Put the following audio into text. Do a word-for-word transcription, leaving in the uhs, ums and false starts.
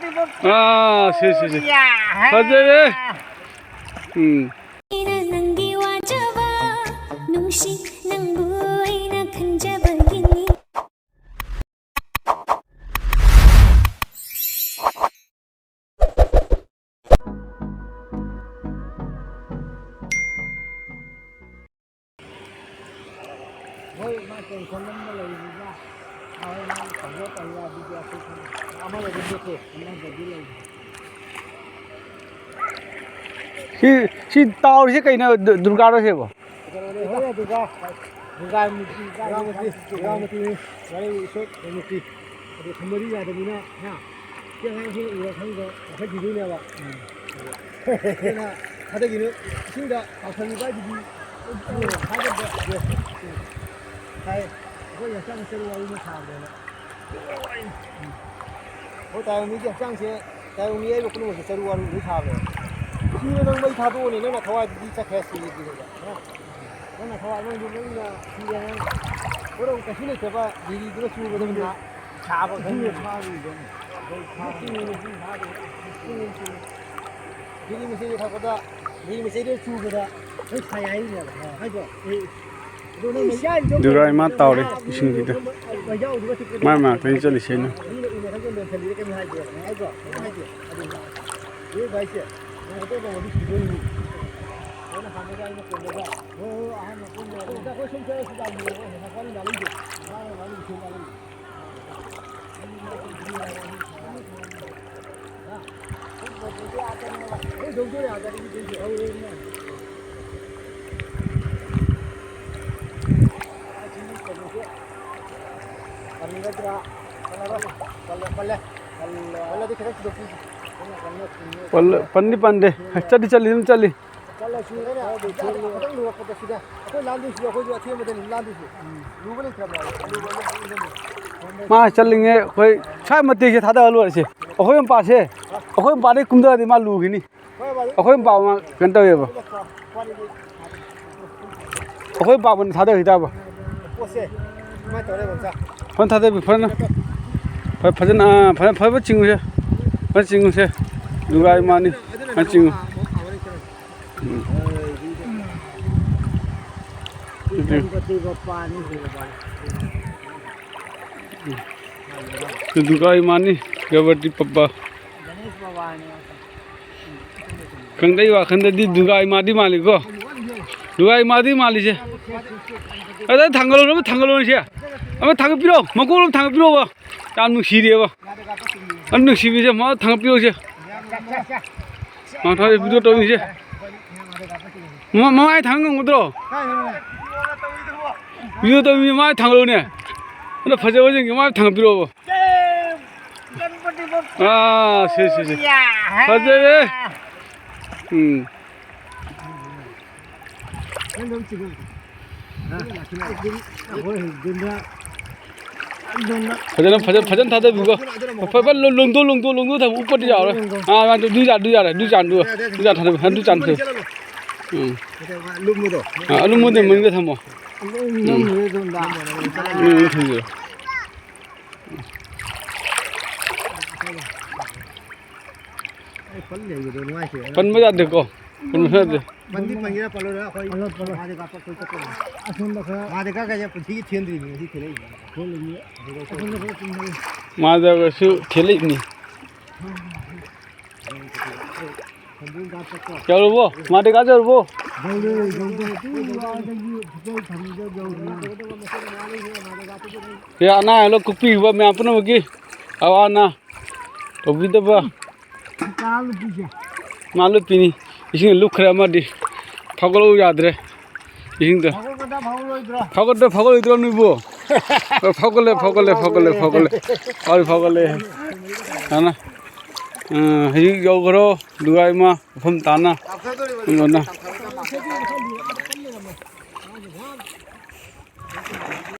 ꯑꯥ, ꯁꯤ, ꯁꯤ, ꯁꯤ꯫ ꯐꯖꯔꯦ꯫ ꯎꯝ꯫ ꯑꯩꯅ ꯅꯪꯒꯤ ꯋꯥꯖꯕ ꯅꯨꯡꯁꯤ, ꯅꯪꯕꯨ ꯑꯩꯅ ꯈꯟꯖꯕꯒꯤꯅꯤ꯫ ꯃꯣꯏ ꯃꯥ ꯇꯦꯟꯁꯟ ꯑꯃ ꯂꯩꯔꯤꯕ, ꯃꯥ ꯍꯣꯏ ꯃꯥ ꯇꯧꯕ ꯇꯧꯕ ꯑꯗꯨꯗꯤ ꯑꯩꯈꯣꯏ ꯈꯪꯗꯦ꯫ ꯑꯃꯗꯗꯤ ꯅꯠꯇꯦ, ꯑꯃꯗꯗꯤ ꯂꯩꯔꯤ꯫ ꯁꯤ, ꯁꯤ ꯇꯥꯎꯔꯤꯁꯦ ꯀꯩꯅꯣ, ꯗꯨ-, ꯗꯨꯔꯒꯥꯔꯣ ꯁꯤꯕꯣ? ꯀꯩꯅꯣꯅꯦ, ꯍꯣꯏ, ꯗꯨꯔꯒꯥ, ꯗꯨꯔꯒꯥ ꯃꯨꯔꯇꯤ, ꯗꯨꯔꯒꯥ ꯃꯨꯔꯇꯤ, ꯗꯨꯔꯒꯥ ꯃꯨꯔꯇꯤꯅꯤ, ꯋꯥꯔꯤ ꯏꯁꯣꯔ ꯃꯨꯔꯇꯤ꯫ ꯑꯗꯨ ꯊꯝꯕꯗꯤ ꯌꯥꯗꯕꯅꯤꯅ, ꯍꯥ? ꯁꯤ ꯑꯉꯥꯡꯁꯤ ꯎꯔ ꯈꯪꯗ ꯀꯥꯈꯠꯈꯤꯗꯣꯏꯅꯦꯕ꯫ ꯑꯗꯨꯅ ꯊꯥꯗꯈꯤꯅꯨ, ꯏꯁꯤꯡꯗ ꯇꯥꯎꯁꯜꯂꯨꯕ ꯍꯥꯏꯗꯨꯗꯤ ꯊꯥꯗꯕꯗ ꯋꯦꯁ꯫ ꯍꯥꯏ, ꯑꯩꯈꯣꯏ ꯍꯛꯆꯥꯡ ꯆꯔꯨ ꯋꯥꯔꯨꯅ ꯁꯥꯕꯅꯦꯕ꯫ ꯍꯣꯏ, ꯇꯥꯏꯕ ꯃꯤꯒꯤ ꯍꯛꯆꯥꯡꯁꯦ, ꯇꯥꯏꯕ ꯃꯤ ꯑꯌꯥꯏꯕ ꯄꯨꯝꯅꯃꯛꯁꯦ ꯆꯔꯨ ꯋꯥꯔꯨ ꯂꯣꯏ ꯁꯥꯕꯅꯦꯕ꯫ ꯁꯤꯅꯦ ꯅꯪ ꯃꯩ ꯊꯥꯗꯣꯛꯑꯅꯤ, ꯅꯪꯅ ꯊꯋꯥꯏꯗꯨꯗꯤ ꯆꯠꯈ꯭ꯔꯦ ꯁꯤꯅꯦ꯫ ꯅꯪꯅ ꯊꯋꯥꯏ ꯅꯪꯗꯨ ꯅꯪꯅ ꯁꯤꯔꯦ ꯅꯪ꯫ ꯀꯣꯏꯔꯣꯡ ꯀꯩꯁꯨ ꯂꯩꯇꯕ ꯂꯤꯂꯤꯗꯨꯅ ꯆꯨꯕꯗꯧꯅ ꯁꯥꯕ ꯈꯪꯉꯤ꯫ ꯏꯁꯤꯡ ꯊꯥꯔꯤꯕꯅꯤ꯫ ꯏꯁꯤꯡ ꯊꯥꯔꯤꯕꯅꯤ꯫ ꯏꯁꯤꯡ ꯊꯥꯔꯤꯕꯅꯤ꯫ ꯂꯤꯂꯤ ꯃꯆꯦꯗ ꯊꯛꯄꯗ, ꯂꯤꯂꯤ ꯃꯆꯦꯗ ꯆꯨꯕꯗ ꯂꯣꯏ ꯁꯥꯏ ꯍꯥꯏꯔꯤꯅꯦꯕ꯫ ꯍꯥꯏꯗꯣ? ꯑꯗꯨ ꯅꯪ ꯃꯩ ꯗꯨꯔꯥ ꯏꯃꯥ ꯇꯥꯎꯔꯦ ꯏꯁꯤꯡꯁꯤꯗ꯫ ꯃꯩꯖꯥꯎꯗꯨꯒ ꯆꯨꯞꯄꯗ ꯃꯥꯏ ꯃꯅꯥꯛꯇꯅꯤ ꯆꯠꯂꯤꯁꯦ ꯑꯩꯅ꯫ ꯃꯤꯅ ꯎꯅ ꯈꯪꯗꯦ ꯂꯣꯟꯁꯤꯜꯂꯤꯔ ꯀꯩꯝ ꯍꯥꯏꯗꯦꯕ꯫ ꯍꯥꯏꯗꯣ? ꯀꯩꯝ ꯍꯥꯏꯗꯦ꯫ ꯑꯗꯨ ꯅꯣꯏ ꯚꯥꯏꯁꯦ, ꯅꯣꯡ ꯑꯇꯣꯞꯄ ꯑꯃꯗꯤ ꯁꯤꯗꯣꯏꯅꯤ꯫ ꯑꯗꯨꯅ ꯍꯥꯟꯅꯒ ꯑꯩꯅ ꯀꯣꯟꯗꯒ, ꯍꯣꯏ, ꯍꯣꯏ, ꯑꯍꯥꯟꯕ ꯀꯣꯟꯗ ꯑꯗꯨꯝ ꯑꯩꯈꯣꯏ ꯁꯨꯝ ꯆꯠꯂꯁꯨ ꯌꯥꯝ ꯅꯨꯡꯉꯥꯏ, ꯍꯦꯟꯅ ꯀꯣꯟ ꯂꯥꯜꯂꯛꯏꯁꯦ꯫ ꯃꯥꯅ ꯂꯥꯜꯂꯛꯏꯁꯦ, ꯂꯥꯜꯂꯛꯏꯁꯦ꯫ ꯍꯥ? ꯍꯣꯏ, ꯌꯧꯗꯣꯔꯦ, ꯑꯥꯗ ꯑꯗꯨꯝ ꯌꯧꯗꯣꯔꯦ꯫ ꯄꯜꯂꯦ, ꯄꯜꯂꯦ꯫ ꯄꯜꯂꯗꯤ ꯈꯤꯇꯪ ꯊꯤꯗꯣꯛꯄꯤꯁꯤ꯫ ꯄꯜꯂ-, ꯄꯟꯗꯤ ꯄꯟꯗꯦ꯫ ꯆꯠꯂꯤ, ꯆꯠꯂꯤ, ꯑꯗꯨꯝ ꯆꯠꯂꯤ꯫ ꯆꯠꯂꯁꯨ ꯈꯤꯇꯪ ꯂꯨꯔꯛꯄꯗ ꯁꯤꯗ ꯑꯩꯈꯣꯏ ꯂꯥꯟꯗꯣꯏꯁꯤ, ꯑꯩꯈꯣꯏꯁꯨ ꯑꯊꯦꯡꯕꯗꯅꯤ ꯂꯥꯟꯗꯣꯏꯁꯤ꯫ ꯂꯨꯕ ꯂꯩꯇ꯭ꯔꯕ? ꯃꯥ ꯆꯠꯂꯤꯉꯩ ꯑꯩꯈꯣꯏ ꯁ꯭ꯋꯥꯏ ꯃꯇꯦꯛꯁꯦ ꯊꯥꯗꯔ ꯂꯣꯏꯔꯁꯦ꯫ ꯑꯩꯈꯣꯏ ꯃꯄꯥꯁꯦ, ꯑꯩꯈꯣꯏ ꯃꯄꯥꯗꯩ ꯀꯨꯝꯊꯔꯗꯤ ꯃꯥ ꯂꯨꯈꯤꯅꯤ꯫ ꯑꯩꯈꯣꯏ ꯃꯄꯥ ꯑꯃ ꯀꯩꯅꯣ ꯇꯧꯋꯦꯕ꯫ ꯑꯩꯈꯣꯏ ꯄꯥꯕꯅ ꯊꯥꯗꯈꯤ ꯇꯥꯕ꯫ ꯄꯣꯠꯁꯦ ꯁꯨꯃꯥꯏꯅ ꯇꯧꯔꯦ, ꯕꯣꯝꯆꯥ꯫ ꯐꯖꯅ ꯊꯥꯗꯕꯤ, ꯐꯖꯅ꯫ ꯐ-, ꯐꯖꯅ, ꯑꯥ, ꯐꯖ-, ꯐꯖꯕ ꯆꯤꯡꯉꯨꯁꯦ꯫ ꯐꯖꯅ ꯆꯤꯡꯉꯨꯁꯦ꯫ ꯗꯨꯔꯒꯥ ꯏꯃꯥꯅꯤ꯫ ꯐꯖꯅ ꯆꯤꯡꯉꯨ꯫ ꯎꯝ꯫ ꯗꯨꯔꯒꯥ ꯏꯃꯥꯅꯤ, ꯒꯅꯄꯇꯤ ꯕꯞꯄꯥ꯫ ꯈꯪꯗꯦ, ꯑꯩ ꯋꯥꯈꯟꯗꯗꯤ ꯗꯨꯔꯒꯥ ꯏꯃꯥꯗꯤ ꯃꯥꯜꯂꯤꯀꯣ꯫ ꯗꯨꯔꯒꯥ ꯏꯃꯥꯗꯤ ꯃꯥꯜꯂꯤꯁꯦ꯫ ꯑꯗ ꯊꯥꯡꯒꯠꯂꯣ, ꯑꯃ ꯊꯥꯡꯒꯠꯂꯣ ꯁꯦ꯫ ꯑꯃ ꯊꯥꯡꯒꯠꯄꯤꯔꯣ, ꯃꯀꯣꯛ ꯑꯃ ꯊꯥꯡꯒꯠꯄꯤꯔꯣꯕ꯫ ꯌꯥꯝ ꯅꯨꯡꯁꯤꯔꯦꯕ꯫ ꯌꯥꯝ ꯅꯨꯡꯁꯤꯕꯤꯁꯦ, ꯃꯥ ꯊꯥꯡꯒꯠꯄꯤꯔꯣꯁꯦ꯫ ꯃꯥ ꯊꯥꯡꯒꯠ video ꯇꯧꯔꯤꯁꯦ꯫ ꯃꯃꯥ-, ꯃꯃꯥꯏ ꯊꯥꯡꯒꯠ ꯉꯝꯒꯗ꯭ꯔꯣ? Video ꯇꯧꯔꯤꯁꯦ, ꯃꯃꯥꯏ ꯊꯥꯡꯒꯠꯂꯨꯅꯦ꯫ ꯑꯗꯣ ꯐꯖꯕꯁꯤꯡꯁꯦ ꯃꯃꯥꯏ ꯊꯥꯡꯒꯠꯄꯤꯔꯣꯕ꯫ ꯑꯥ, ꯁꯤ, ꯁꯤ, ꯁꯤ꯫ ꯐꯖꯔꯦ꯫ ꯎꯝ꯫ ꯐꯖꯅ, ꯐꯖꯅ, ꯐꯖꯅ ꯊꯥꯗꯕꯤꯀꯣ꯫ ꯐ-, ꯐ-, ꯂꯣꯡꯗꯣ, ꯂꯣꯡꯗꯣ, ꯂꯣꯡꯗꯣ ꯊꯝꯃꯣ꯫ ꯎꯞꯄꯗꯤ ꯌꯥꯔꯣꯏ꯫ ꯑꯥ, ꯑꯗꯨ ꯌꯥ-, ꯑꯗꯨ ꯌꯥꯔꯦ꯫ ꯑꯗꯨ ꯆꯥꯟꯗꯨ, ꯑꯗꯨ ꯆꯥꯟ ꯊꯥꯗꯕꯤ, ꯑꯗꯨ ꯆꯥꯟ ꯊꯥꯗꯕꯤ꯫ ꯎꯝ꯫ ꯑꯥ, ꯑꯂꯨꯝꯕꯗꯣ ꯃꯅꯤꯡꯗ ꯊꯝꯃꯣ꯫ ꯎꯝ꯫ ꯎꯝ, ꯊꯝꯕꯤꯔꯣ꯫ ꯄꯟꯕ ꯌꯥꯗꯦꯀꯣ꯫ ꯄꯟꯕ ꯌꯥꯗꯦ꯫ ꯄꯟꯗꯤ ꯄꯟꯒꯦꯔꯥ ꯄꯜꯂꯣꯏꯔꯥ ꯑꯩꯈꯣꯏ ꯃꯥꯗꯤ ꯀꯥꯞꯄ ꯑꯩꯈꯣꯏ ꯆꯠꯄ ꯉꯝꯃꯣꯏ꯫ ꯃꯥꯗꯤ ꯀꯥꯞꯀꯁꯦ ꯄꯨꯟꯁꯤꯒꯤ ꯊꯦꯟꯗ꯭ꯔꯤꯕꯅꯤ ꯉꯁꯤ ꯊꯦꯜꯂꯛꯏꯅꯤ꯫ ꯃꯥꯗꯒꯁꯨ ꯊꯦꯜꯂꯛꯏꯅꯤ꯫ ꯌꯧꯔꯕꯣ? ꯃꯥꯗꯤ ꯀꯥꯞ ꯌꯧꯔꯕꯣ? ꯌꯥ, ꯑꯅꯥ ꯂꯣꯏ ꯀꯣꯛꯄꯤꯔꯤꯕ ꯃꯌꯥꯝ ꯄꯨꯝꯅꯃꯛꯀꯤ ꯑꯋꯥ ꯑꯅꯥ ꯇꯧꯕꯤꯗꯕ꯫ ꯉꯥ ꯂꯨꯞꯄꯤꯅꯤ꯫ ꯏꯁꯤꯡ ꯂꯨꯞꯈ꯭ꯔꯦ ꯑꯃꯗꯤ꯫ ꯐꯥꯎꯒꯠꯂꯛꯎ ꯌꯥꯗ꯭ꯔꯦ꯫ ꯏꯁꯤꯡꯗ꯫ ꯐꯥꯎꯒꯠꯀꯗ꯭ꯔꯥ ꯐꯥꯎꯒꯠꯂꯣꯏꯗ꯭ꯔꯥ? ꯐꯥꯎꯒꯠꯇ꯭ꯔꯥ ꯐꯥꯎꯒꯠꯂꯣꯏꯗ꯭ꯔꯣ ꯅꯣꯏꯕꯨ? ꯑ, ꯐꯥꯎꯒꯠꯂꯦ, ꯐꯥꯎꯒꯠꯂꯦ, ꯐꯥꯎꯒꯠꯂꯦ, ꯐꯥꯎꯒꯠꯂꯦ꯫ ꯐꯥꯎꯒꯠꯂꯦ, ꯐꯥꯎꯒꯠꯂꯦ꯫ ꯑꯅ, ꯑ, ꯍꯧꯖꯤꯛ ꯌꯧꯈ꯭ꯔꯣ꯫ ꯗꯨꯔꯒꯥ ꯏꯃꯥ ꯃꯐꯝ ꯇꯥꯅ꯫ ꯀꯩꯅꯣꯅ꯫